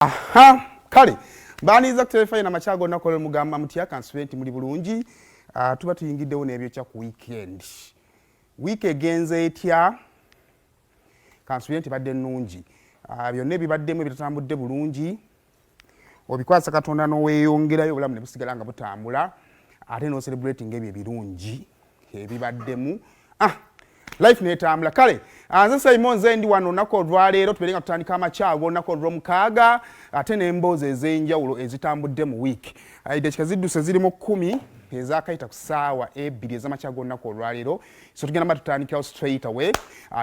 Aha, kale mbaniriza ku terefayina amakya gonna kola mugamba mutya, kansube nti muli bulungi. Tuba tuyingiddewo n'ebyokya ku weekend. Wiiki egenze etya? Kansubire nti badde nnungi. Byonna ebibaddemu ebitatambudde bulungi obikwasa Katonda n'oweeyongerayo, obulamu ne busigala nga butambula, ate n'ocelebrating ebyo ebirungi ebibaddemu. Life netambula. Kale nze Simon, nze ndi wano olunaku olwaleero tubeere nga tutandika amakya ag'olunaku olw'omukaaga, ate n'emboozi ez'enjawulo ezitambudde mu wiiki. Eddakiika zidduse ziri mu 10 ezakayita ku ssaawa 2 ez'amakya ag'olunaku olwaleero, so tugenda mba tutandikirawo straight away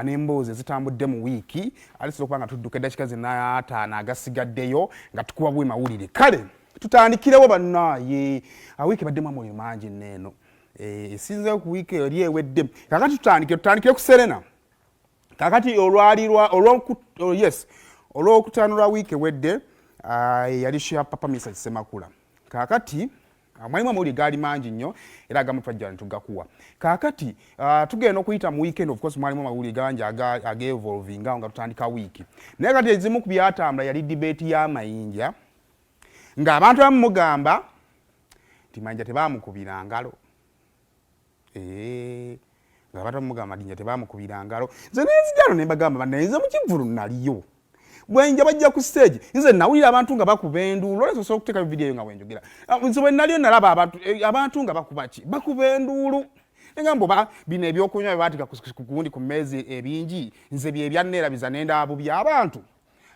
n'emboozi ezitambudde mu wiiki, ate tusobola okuba nga tudduka eddakiika zina 5 agasigaddeyo nga tukuba bwe mawulire. Kale tutandikirewo bannaaye. Wiiki ebaddemu amawulire mangi nneeno, esinzeeyo ku wiiki eri ewedde. Kakati tutandikire ku Serena. Kakati olwali oh, yes, olwokutaano lwa wiiki ewedde yali show ya Papa Misa Kisemakula. Kakati mwalimu amawulire gaali mangi nnyo, era agamu twajja ne tugakuwa. Kakati tugenda okuyita mu weekend, of course mwalimu amawulire gangi agevolvinga awo nga tutandika wiiki, naye kati ezimu ku byatambula yali debate y'amayinja, ng'abantu abamu mugamba nti Mayinja tebamukubira ngalo. Ng'abantu abamu mugamba Mayinja tebamukubira ngalo. Nze nenzijano ne mbagamba, bannaye, nze mu kivvulu naliyo bwenja bajja ku stage, nze nawulira abantu nga bakuba enduulu. Olwekyo osobola okuteekayo vidiyo eyo nga bwenjogera. Nze bwe naliyo nalaba abantu nga bakuba ki, bakuba enduulu. Negamba oba bino ebyokunywa bye baateeka ku gundi ku mmeeza ebingi, nze bye byanneerabiza nendaba bubi abantu.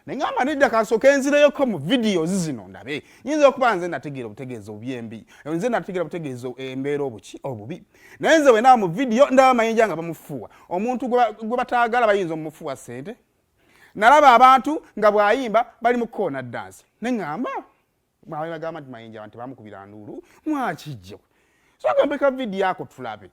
Neŋŋamba nedda, kansooke nzireyoko mu videos zino ndabe, nyinza okuba nze nategeera obutegeeza obubi embi, nze nategeera obutegeeza embeera obuki obubi. Naye nze bwe ndaba mu vidiyo ndaba Mayinja nga bamufuuwa, omuntu gwe bataagala bayinza omumufuuwa ssente. Nalaba abantu nga bw'ayimba bali mu koona dance, neŋŋamba bagamba nti Mayinja abantu tebamukubira nduulu, mwakijjo. So gambeka vidiyo ako tulabe.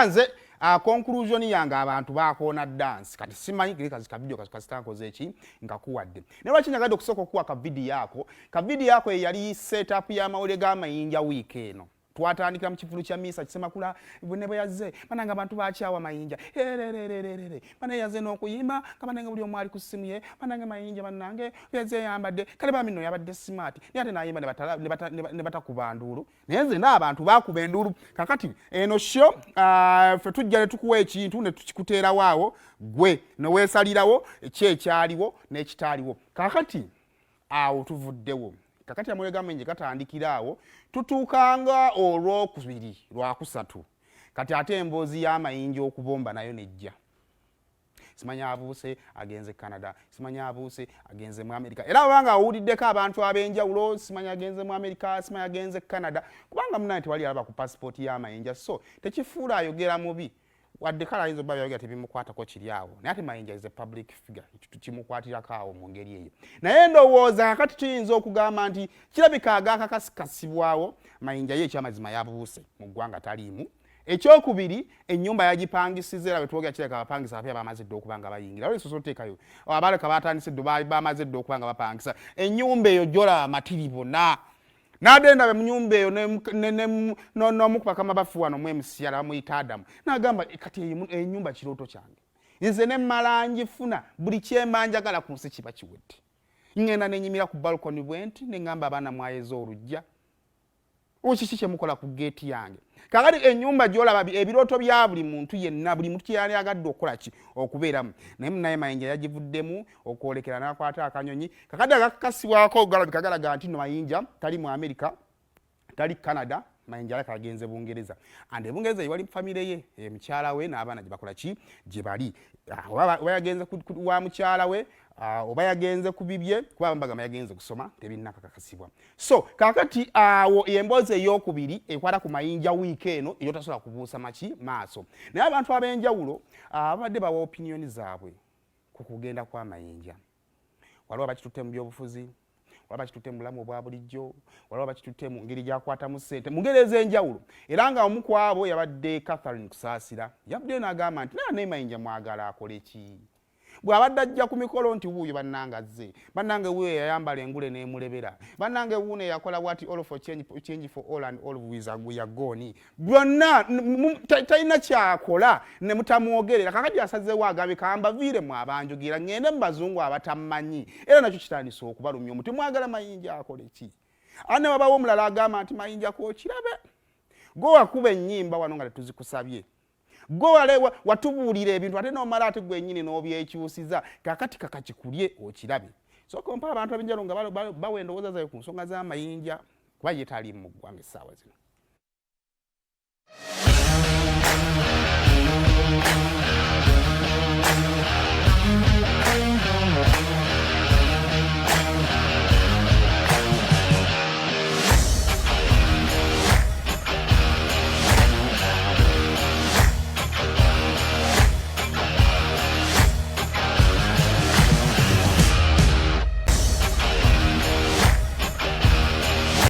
Nze conclusion yange, abantu bakoona dance. Kati simanyi kazi ka video kasita nkoze eki nkakuwadde, naye lwaki nyagadde okusooka okuwa ka video ako? Ka video ako eyali setup y'amawulire g'amayinja wiiki eno. Twatandikira mu kivulu kya Misa Kisemakula ne bwe yazze, banange abantu bakyawa Mayinja ererererere, bana yazze n'okuyimba nga banange buli omu ali ku ssimu ye. Banange Mayinja, bannange, yazze yambadde kale, bami nno yabadde smart, naye ate n'ayimba ne batakuba nduulu, naye nze n'abantu bakuba enduulu. Kakati eno show, ffe tujja ne tukuwa ekintu ne tukikuteerawo awo, gwe neweesalirawo ki ekyaliwo n'ekitaaliwo. Kakati awo tuvuddewo. Kakati amawulire g'amenje gatandikira awo, tutuukanga olwokubiri lwakusatu. Kati ate emboozi y'amayinja okubomba nayo nejja. Simanya abuuse agenze Canada, simanya abuuse agenze mu America. Era bwanga awuliddeko abantu ab'enjawulo, simanya agenze mu America, simanya agenze Canada, kubanga munaye tewali alaba ku passport y'Amayinja, so tekifuula ayogera mubi. Wadde kale ayinza obba byayogera tebimukwatako kiri awo, naye ate Mayinja is a public figure, tukimukwatirako awo mu ngeri eyo. Naye ndowooza kakati tuyinza okugamba nti kirabika agakakasikasibwawo Mayinja ye ekyamazima yabuuse mu ggwanga taliimu. Ekyokubiri, ennyumba yagipangisiza, era bwetwogera kirabika abapangisa abapya bamaze dda okuba nga bayingira. Waliwo esoso oteekayo abaleka batandise dda, bamaze dda okuba nga bapangisa ennyumba eyo gyolaba matiri bonna n'agenda be munyumba eyo n'omu ku bakama baffe wano mu MCR bamuyita Adamu, n'agamba kati enyumba kirooto kyange, nze ne mmala ngifuna, buli kyemba njagala ku nsi kiba kiwedde. Ŋŋenda nenyimira ku balcony bwe nti ne ŋŋamba abaana mwayeza olujja, kiki kyemukola ku geeti yange? Kakati ennyumba gy'olaba ebirooto bya buli muntu yenna, buli muntu kyeyali agadde okukola ki okubeeramu, naye munaye Mayinja yagivuddemu okwolekera n'akwata akanyonyi. Kakati agakakasibwako galabika galaga nti no Mayinja tali mu America, tali Canada, Mayinja alaka agenze Bungereza, and Bungereza yewali famire ye, mukyala we n'abaana gye bakola ki gye bali. Oba yagenze wa mukyala we, oba yagenze ku bibye, kuba bagamba yagenze kusoma, tebinnakakakasibwa. So kakati awo emboozi eyokubiri ekwata ku Mayinja wiiki eno eyotasobola kubuusa maki maaso. Naye abantu ab'enjawulo babadde bawa opinion zaabwe ku kugenda kwa Mayinja. Waliwo abakitutte mu byobufuzi, waliwo abakitutte mu bulamu obwa bulijjo, waliwo abakitutte mu ngeri gyakwatamu ssente mu ngeri ez'enjawulo. Era nga omu ku abo yabadde Catherine Kusaasira, yavuddeyo n'agamba nti naye Mayinja mwagala akole ki? Bw'abadde ajja ku mikolo nti wuuyo bannange azze, bannange wuuyo yayambala engule n'emulebera, bannange wuuno eyakola bwati, all for change, change for all and all we are gone, byonna talina kyakola ne mutamwogerera. Kakati asazeewo agambye kambaviire mu abanjugira ŋŋende mu bazungu abatammanyi, era nakyo kitandise okubalumya omuti. Mwagala Mayinja akole ki? Ate ne wabawo omulala agamba nti Mayinja kookirabe gwe wakuba ennyimba wano nga tetuzikusabye, gwe watubuulira ebintu ate n'omala ate gwenyini n'obyekyusiza, kakati kakakikulye okirabe. Sooka ompa abantu ab'enjawulo nga bawa endowooza zaabwe ku nsonga z'Amayinja, kuba ye tali mu ggwanga essaawa zino.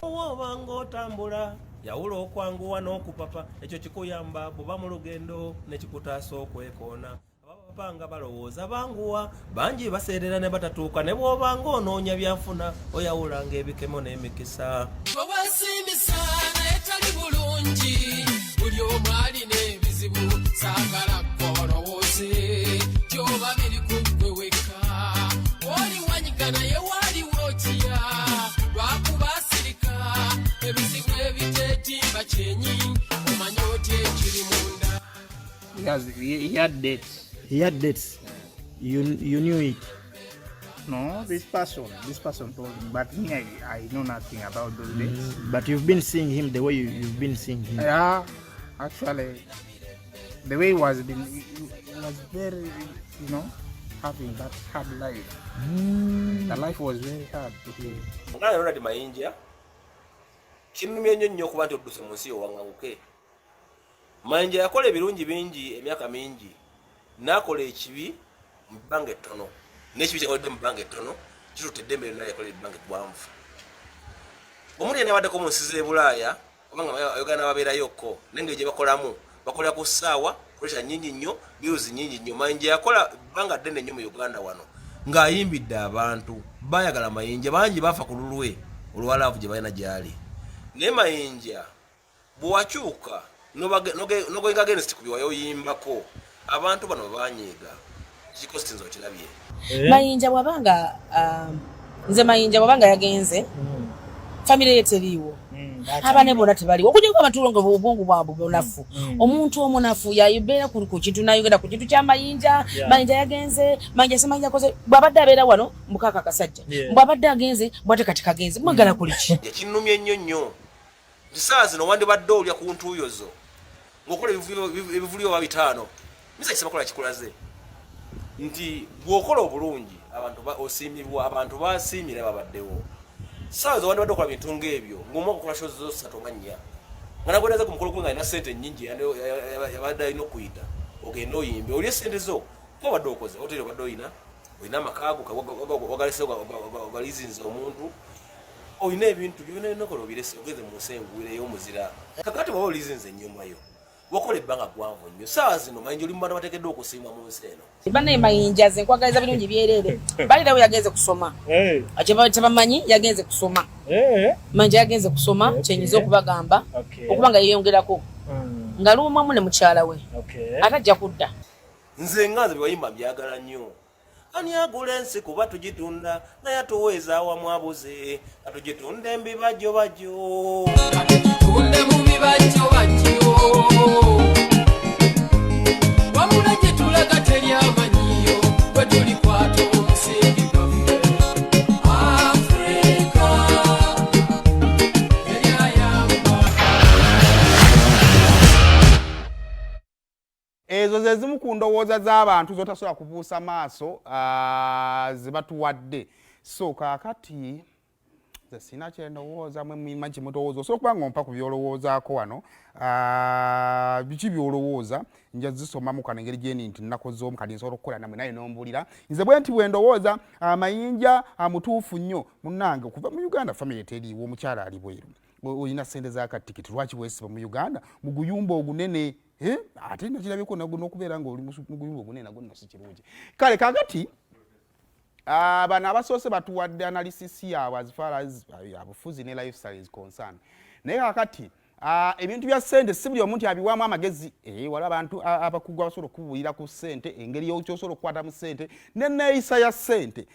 Obanga otambula, yawula okwanguwa n'okupapa. Ekyo kikuyamba bw'oba mu lugendo nekikutaasa okwekoona. Abapapa nga balowooza banguwa, bangi baseerera ne batatuuka. Ne bw'obanga onoonya byanfuna, oyawulanga ebikemo n'emikisa. Bwewasiimisa naye tali bulungi, buli omu alina ebizibu. Saagala kolowooze kyoba biri ku ggwe wekka. Oli wanyiga naye waliwo kiya lwakuba asirika. Ebizibu ebiteetimba kyenyi, omanye otya ekiri munda? He had dates. He had dates. You knew it? No, this person told me, but me, I know nothing about those dates. But you've been seeing him the way you've been seeing him. Yeah, actually, the way he was been, he was very, having that hard life. The life was very hard to him. Muganda Ronald Mayinja, kinnumye nnyo nnyo okuba nti odduse mu nsi owaŋŋanguke. Mayinja yakola ebirungi bingi emyaka mingi, n'akola ekibi mu bbanga ettono, n'ekibi kyakoledde mu bbanga ettono kitutte eddembe lyonna yakola ebbanga eggwanvu. Omuntu yenna abaddeko mu nsi z'e Bulaaya oba nga ayogera n'ababeerayokko, n'engeri gye bakolamu, bakolera ku ssaawa, pressure nnyingi nnyo, bills nnyingi nnyo. Mayinja yakola ebbanga ddene nnyo mu Uganda wano ng'ayimbidde abantu baayagala Mayinja, bangi baafa ku lulwe olwa love gye balina gy'ali. Naye Mayinja bwe wakyuka nogoinga against ku byewayoyimbako, abantu bano banyiiga kikositinza okirabye. Mayinja bwabanga nze Mayinja bwabanga yagenze, famire ye teriiwo, abaana bonna tebaliwo, okujjako abantu nga obwongo bwabwe bunafu. Omuntu omunafu yabeera ku kintu nayogera ku kintu kya Mayinja. Mayinja yagenze, Mayinja simayinja akoze. Bw'abadde abeera wano mbukaaka akasajja, bw'abadde agenze bwate kati kagenze, mwagala kuli ki? Ekinnumye ennyo nnyo nti saawa zino wandibadde olya ku ntuuyo zo ng'okola ebivulyo oba 5 misa kisebakola kikulaze. Nti bw'okola obulungi abantu osiimibwa, abantu basiimira babaddewo. Saawa zewandibadde okola bintu ng'ebyo ng'omu okukola shows zo ssatu nga nnya, nga nagwedaza ku mukolo gwe nga alina sente nnyingi yabadde alina okuyita ogende oyimbe olye sente zo, kuba obadde okoze hoteri, obadde olina amaka go wagalese ogalizinze omuntu, olina ebintu byona byona okola obirese ogenze mu nsi engwire ey'omuzira. Kakati bwaba olizinze ennyumba yo, wakola ebbanga ggwanvu nnyo, saawa zino Mayinja oli mu bantu bateekeddwa okusiimwa mu nsi eno. Bannaye, Mayinja nze nkwagaliza birungi byereere. Balirawo yagenze kusoma. Kyebamanyi yagenze kusoma. Mayinja yagenze kusoma, kyenyinza okubagamba, okuba nga yeyongerako nga luumamu ne mukyala we, ate ajja kudda. Nze nga nze byewayimba mbyagala nnyo. Ani agula ensi? Kuba tugitunda, naye atuweeza awamu abuze, atugitunda embibajjo bajjo. Tunde mu bibajjo bajjo, wabula gye tulaga teri amanyiyo bwe tulikwata omusingi gwaffe Afrika teri ayamba. Ezo ze zimu ku ndowooza z'abantu z'otasobola kubuusa maaso ze batuwadde. So kaakati nze sina kyendowooza, mwe mwima kyemutowooza. Osobola okuba nga ompa ku byolowoozaako wano. Biki byolowooza? Nja zisomamu kano engeri gyeni nti nnakoze omu kati nsobola okukola namwe, naye nombulira. Nze bwe nti bwe ndowooza, Mayinja mutuufu nnyo munnange. Okuva mu Uganda famire teriiwo, omukyala ali bweru, olina sente za katikiti, lwaki weesiba mu Uganda mu guyumba ogunene? Ate nakirabyeko n'okubeera ng'oli mu guyumba ogunene nagwo nno si kirungi. Kale kakati bano abasoose batuwadde analysis yaabwe as far as abufuzi ne lifestyle is concerned. Naye kakati ebintu bya ssente si buli omuntu abiwaamu amagezi. Waliwo abantu abakugu abasobola okubuulira ku ssente, engeri kyosobola okukwatamu ssente neneeyisa ya ssente.